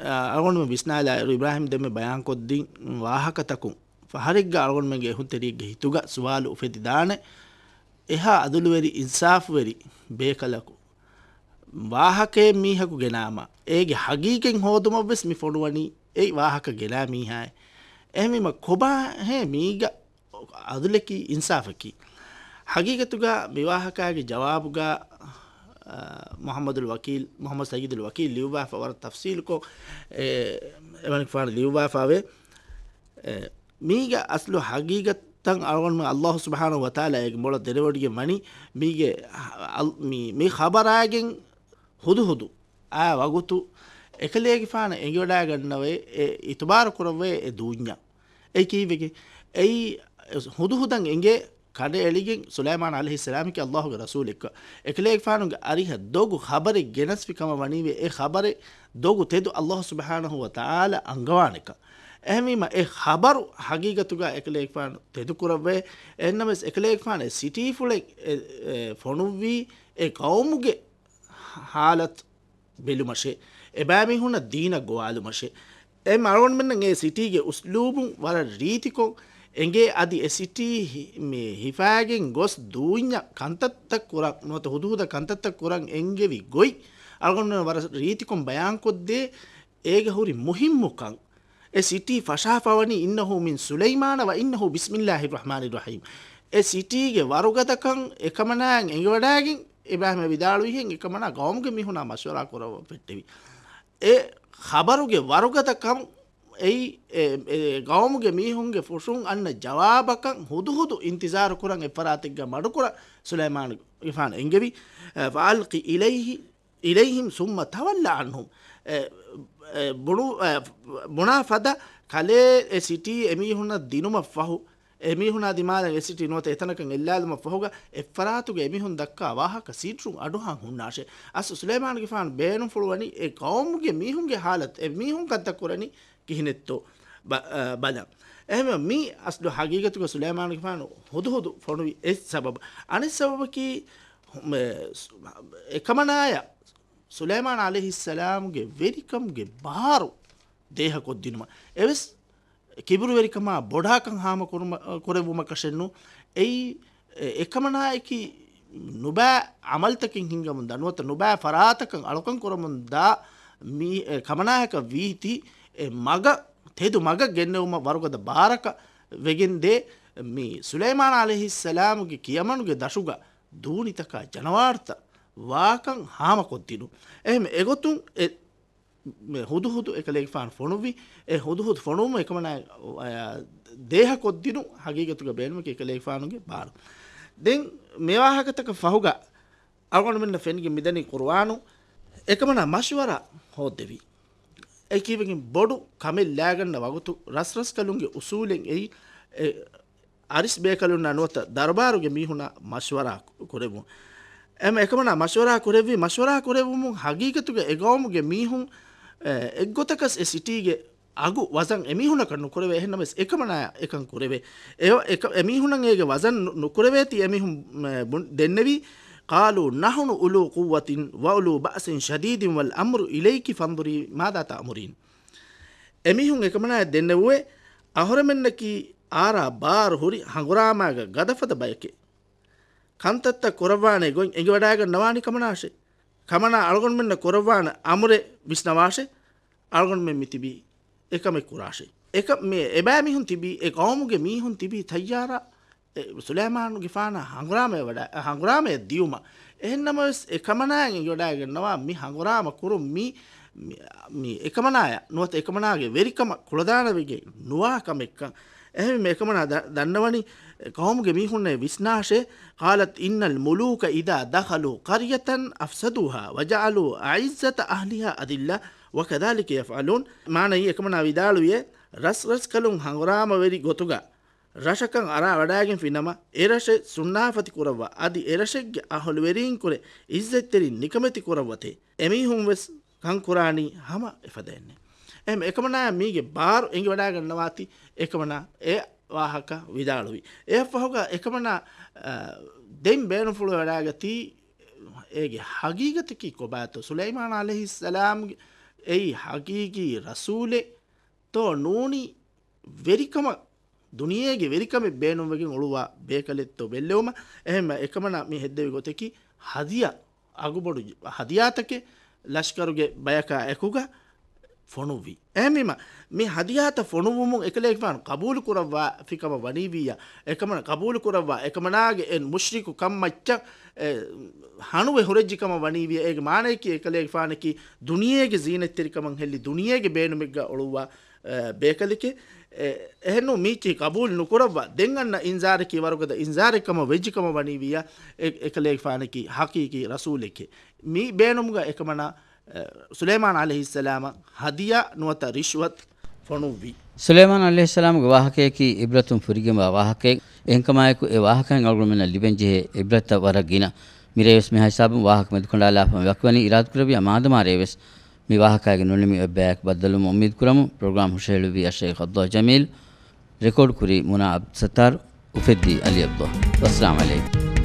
އަ، އަޅުގަނޑުމެން ވިސްނާލާއިރު އިބްރާހީމް ދެންމެ ބަޔާންކޮށްދިން ވާހަކަތަކުން ފަހަރެއްގަ އަޅުގަނޑުމެންގެ އެހުންތެރިއެއްގެ ހިތުގަ ސުވާލު އުފެދިދާނެ. އެހާ އަދުލުވެރި އިންސާފުވެރި ބޭކަލަކު ވާހަކައެއް މީހަކު ގެނާމަ، އޭގެ ޙަޤީޤަތް ހޯދުމަށްވެސް މި ފޮނުވަނީ އެއީ ވާހަކަ ގެނާ މީހާއެއް. އެހެންވީމަ ކޮބާހޭ މީގަ އަދުލަކީ އިންސާފަކީ؟ ޙަޤީޤަތުގަ މި ވާހަކާގެ ޖަވާބުގަ، އާ، މުޙައްމަދުލް ވަކީލް، މުޙައްމަދު ސައީދުލް ވަކީލް ލިޔުއްވާފަ ވަރަށް ތަފްސީލުކޮށް، އެ، އެވަނިކި ފާނު ލިޔުއްވާފަވޭ. އެ، މީގަ އަސްލު ޙަޤީޤަތަށް އަޅުގަނޑުމެން ﷲ ސުބްޙާނަހޫ ވަތަޢާލާ އޭގެ މޮޅަށް ދެރަވެވޮޑިގެން ވަނީ، މީގެ އަލް-، މި، މި ޚަބަރާގެން ހުދުހުދު އާ ވަގުތު އެކަލޭގެފާނަށް އެނގިވަޑައިގަންނަވައި، އެ އިތުބާރު ކުރައްވައި އެ ދޫންޏަށް. އެއީ ކީއްވެގެން؟ އެއީ ހުދުހުދަށް އެނގޭ ކަނޑައެޅިގެން ސުލައިމާން ޢަލައިހިއްސަލާމަކީ ﷲ ގެ ރަސޫލެއްކަން. އެކަލޭގެފާނުގެ އަރިހަށް ދޮގު ޚަބަރެއް ގެނަސްފި ކަމަށް ވަނީވެ، އެ ޚަބަރެއް ދޮގު ތެދު ﷲ ސުބްޙާނަހޫ ވަތަޢާލާ އަންގަވާނެކަން. އެހެންވީމަ، އެ ޚަބަރު ޙަޤީޤަތުގަ އެކަލޭގެފާނު ތެދުކުރައްވައި، އެހެންނަމަވެސް އެކަލޭގެފާނު އެ ސިޓީފުޅެއް އެ، އެ، ފޮނުއްވީ އެ ޤައުމުގެ ޙާލަތު ބެލުމަށޭ، އެބައިމީހުންނަށް ދީނަށް ގޮވާލުމަށޭ. އެ އަޅުގަނޑުމެންނަށް އެ ސިޓީގެ އުސްލޫބުން ވަރަށް ރީތިކޮށް އެނގޭ، އަދި އެ ސިޓީ ހި-، މި ހިފާގެން ގޮސް ދޫންޏަށް ކަންތައްތައް ކުރަން، ނުވަތަ ހުދުހުދަށް ކަންތައްތައް ކުރަން އެންގެވި ގޮތް އަޅުގަނޑުމެން ވަރަށް ރީތިކޮށް ބަޔާންކޮށްދޭ. އޭގަ ހުރި މުހިއްމުކަން، އެ ސިޓީ ފަށާފަވަނީ إنه من سليمان وإنه بسم الله الرحمن الرحيم. އެ ސިޓީގެ ވަރުގަދަކަން އެކަމަނާއަށް އެނގިވަޑައިގެން އިބްރާހީމް ވިދާޅުވިހެން އެކަމަނާ ޤައުމުގެ މީހުނާ މަޝްވަރާ ކުރައްވަން ފެއްޓެވި. އެ ޚަބަރުގެ ވަރުގަދަކަން އެއީ، އެ، އެ، ޤައުމުގެ މީހުންގެ ފުށުން އަންނަ ޖަވާބަކަށް ހުދުހުދު އިންތިޒާރު ކުރަން އެއްފަރާތެއްގަ މަޑުކުރަން ސުލައިމާނުގެފާނު އެންގެވި. އެ، فألق إليه إليهم ثم تول عنهم. އެ، އެ، ބުނު-، އެ، ބުނާ ފަދަ ކަލޭ އެ ސިޓީ އެމީހުންނަށް ދިނުމަށް ފަހު، އެމީހުނާ ދިމާލަށް އެ ސިޓީ ނުވަތަ އެތަނަކަށް އެއްލާލުމަށް ފަހުގަ އެއްފަރާތުގެ އެމީހުން ދައްކާ ވާހަކަ ސިއްރުން އަޑުއަހަން ހުންނާށޭ. އަސްލު ސުލައިމާނުގެފާނު ބޭނުންފުޅުވަނީ އެ ޤައުމުގެ މީހުންގެ ޙާލަތު، އެ މީހުން ކަންތައް ކުރަނީ ކިހިނެއްތޯ ބަ-، އަ، ބަލަން. އެހެންވެ، މީ އަސްލު ޙަޤީޤަތުގަ ސުލައިމާނުގެފާނު ހުދުހުދު ފޮނުވި އެއް ސަބަބު. އަނެއް ސަބަބަކީ، މެ، ސު-، އެކަމަނާޔަށް ސުލައިމާން ޢަލައިހިއްސަލާމުގެ ވެރިކަމުގެ ބާރު ދޭހަކޮށްދިނުމަށް އެވެސް ކިބުރުވެރިކަމާ ބޮޑާކަން ހާމަކުރުމަ-، ކުރެއްވުމަކަށެއްނު. އެއީ، އެ-، އެކަމަނާއަކީ ނުބައި ޢަމަލުތަކެއް ހިންގަމުންދާ ނުވަތަ ނުބައި ފަރާތަކަށް އަޅުކަން ކުރަމުންދާ މީ-، އެ، ކަމަނާޔަކަށް ވީތީ، އެ މަގަށް، ތެދު މަގަށް ގެންނެވުމަށް ވަރުގަދަ ބާރަކަށް ވެގެންދޭ. މި ސުލައިމާން ޢަލައިހިއްސަލާމުގެ ކިޔަމަނުގެ ދަށުގަ ދޫނިތަކާ ޖަނަވާރުތައް ވާކަން ހާމަކޮށްދިނުން. އެހެން އެގޮތުން އެ މެ ހުދުހުދު އެކަލޭގެފާނު ފޮނުއްވި. އެ ހުދުހުދު ފޮނުވުމުން އެކަމަނާ، އަ، ދޭހަކޮށްދިނުން ހަގީގަތުގަ ބޭނުމަކީ އެކަލޭގެފާނުގެ ބާރު. ދެން މި ވާހަކަތަކަށް ފަހުގަ އަޅުގަނޑުމެންނަށް ފެނިގެން މިދަނީ ޤުރުއާނު އެކަމަނާ މަޝްވަރާ ހޯއްދެވި. އެކީވެގެން ބޮޑު ކަމެއް ލާގަންނަ ވަގުތު ރަސްރަސްކަލުންގެ އުސޫލެއް އެއީ، އެ، އަރިސް ބޭކަލުންނާ ނުވަތަ ދަރުބާރުގެ މީހުންނާ މަޝްވަރާ ކުރެވުން. އެމަ އެކަމަނާ މަޝްވަރާ ކުރެއްވި، މަޝްވަރާ ކުރެވުމުން ހަގީގަތުގަ އެ ގައުމުގެ މީހުން، އެ، އެއްގޮތަކަސް އެ ސިޓީގެ އަގު ވަޒަން އެމީހުންނަކަށް ނުކުރެވޭ، އެހެންނަމަވެސް އެކަމަނާ އެކަން ކުރެވޭ. އެ، އެ، އެމީހުންނަށް އޭގެ ވަޒަން ނު-، ނުކުރެވޭތީ އެމީހުން، އެ، ބުން-، ދެންނެވީ، قالوا نحن أولو قوة وأولو بأس شديد والأمر إليك فانظري ماذا تأمرين. އެމީހުން އެކަމަނާއަށް ދެންނެވުވޭ، އަހުރެމެންނަކީ އާރާ ބާރު ހުރި ހަނގުރާމާގަ ގަދަފަދަ ބަޔެކޭ. ކަންތައްތައް ކުރައްވާނެ ގޮތް އެނގިވަޑައިގަންނަވާނީ ކަމަނާށޭ. ކަމަނާ އަޅުގަނޑުމެންނަށް ކުރައްވާނެ އަމުރެއް ވިސްނަވާށޭ. އަޅުގަނޑުމެން މިތިބީ އެކަމެއް ކުރާށޭ. އެކަ-، މި އެބައިމީހުން ތިބީ، އެ ގައުމުގެ މީހުން ތިބީ ތައްޔާރަށް، އެ، ސުލައިމާނުގެފާނަށް ހަނގުރާމަ ވަޑަ-، ހަނގުރާމައެއް ދިޔުމަށް. އެހެންނަމަވެސް އެކަމަނާއަށް އެނގިވަޑައިގަންނަވާ މި ހަނގުރާމަ ކުރުން މި، މި، މި އެކަމަނާއަށް ނުވަތަ އެކަމަނާގެ ވެރިކަމަށް ކުޅަދާނަވެގެން ނުވާ ކަމެއްކަން. އެހެންވީމަ އެކަމަނާ ދަ-، ދަންނަވަނީ ގައުމުގެ މީހުންނޭ ވިސްނާށޭ. قالت إن الملوك إذا دخلوا قرية أفسدوها وجعلوا أعزة أهلها أذلة وكذلك يفعلون. މާނައީ އެކަމަނާ ވިދާޅުވިއޭ، ރަސްރަސްކަލުން ހަނގުރާމަވެރި ގޮތުގަ ރަށަކަށް އަރާ ވަޑައިގެންފިނަމަ، އެރަށެއް ސުންނާފަތި ކުރައްވާ، އަދި އެރަށެއްގެ އަހުލުވެރީންކުރެ އިއްޒަތްތެރިން ނިކަމެތި ކުރައްވަތޭ. އެމީހުންވެސް ކަން ކުރާނީ ހަމަ އެފަދައިންނޭ. އެހެން އެކަމަނާއަށް މީގެ ބާރު އެނގިވަޑައިގަންނަވާތީ، އެކަމަނާ އެ ވާހަކަ ވިދާޅުވި. އެއަށްފަހުގަ އެކަމަނާ، އަ، ދެން ބޭނުންފުޅުވެވަޑައިގަތީ، އޭގެ ހަގީގަތަކީ ކޮބާތޯ؟ ސުލައިމާން ޢަލައިހިއްސަލާމް އެއީ ހަގީގީ ރަސޫލެއް ތޯ ނޫނީ ވެރިކަމަށް، ދުނިޔޭގެ ވެރިކަމެއް ބޭނުންވެގެން އުޅުއްވާ ބޭކަލެއްތޯ ބެއްލެވުމަށް. އެހެންވެ އެކަމަނާ މި ހެއްދެވި ގޮތަކީ ހަދިޔާ، އަގުބޮޑު ހަދިޔާތަކެއް ލަޝްކަރުގެ ބަޔަކާ އެކުގަ ފޮނުއްވި. އެހެންވީމަ، މި ހަދިޔާތައް ފޮނުއްވުމުން އެކަލޭގެފާނު ޤަބޫލު ކުރައްވާފިކަމަށް ވަނީވިއްޔާ، އެކަމަނަ ޤަބޫލު ކުރައްވާ، އެކަމަނާގެ އެ މުޝްރިކު ކަން މައްޗަށް، އެ، ހަނުވެ ހުރެއްޖި ކަމަށް ވަނީވިއްޔާ، އޭގެ މާނަޔަކީ އެކަލޭގެފާނަކީ ދުނިޔޭގެ ޒީނަތްތެރިކަމަށް ހެއްލި ދުނިޔޭގެ ބޭނުމެއްގަ އުޅުއްވާ، އެ، ބޭކަލެކޭ. އެ، އެހެންނޫން މީޗީ ޤަބޫލު ނުކުރައްވާ، ދެން އަންނަ އިންޒާރަކީ ވަރުގަދަ އިންޒާރެއް ކަމަށް ވެއްޖި ކަމަށް ވަނީވިއްޔާ، އެ، އެކަލޭގެފާނަކީ ޙަޤީޤީ ރަސޫލެކޭ. މި ބޭނުމުގަ އެކަމަނާ، އެ، ސުލައިމާން ޢަލައިހިއްސަލާމަށް ހަދިޔާ ނުވަތަ ރިޝްވަތް ފޮނުއްވި. ސުލައިމާން ޢަލައިހިއްސަލާމްގެ ވާހަކަޔަކީ ޢިބްރަތުން ފުރިގެންވާ ވާހަކައެއް. އެހެންކަމާއެކު އެ ވާހަކައިން އަޅުގަނޑުމެންނަށް ލިބެންޖެހޭ ޢިބްރަތްތައް ވަރަށް ގިނަ. މިރޭވެސް މިހާ ހިސާބުން ވާހަކަ މެދުކަނޑާލާފަ ވަކިވަނީ. އިރާދަކުރެއްވިޔާ މާދަމާ ރޭވެސް މި ވާހަކައިގެ ނުނިމި އޮތް ބަޔަކު ބައްދަލުވުމަށް އުއްމީދުކުރަމު. ޕްރޮގްރާމް ހުށަހެޅުއްވީ އައްޝައިޚް ޢަބްދުﷲ ޖަމީލް. ރެކޯޑް ކުރީ މުނާ ޢަބްދުއްސައްތާރު. އުފެއްދީ ޢަލީ ޢަބްދުﷲ. ވައްސަލާމް ޢަލައިކުމް.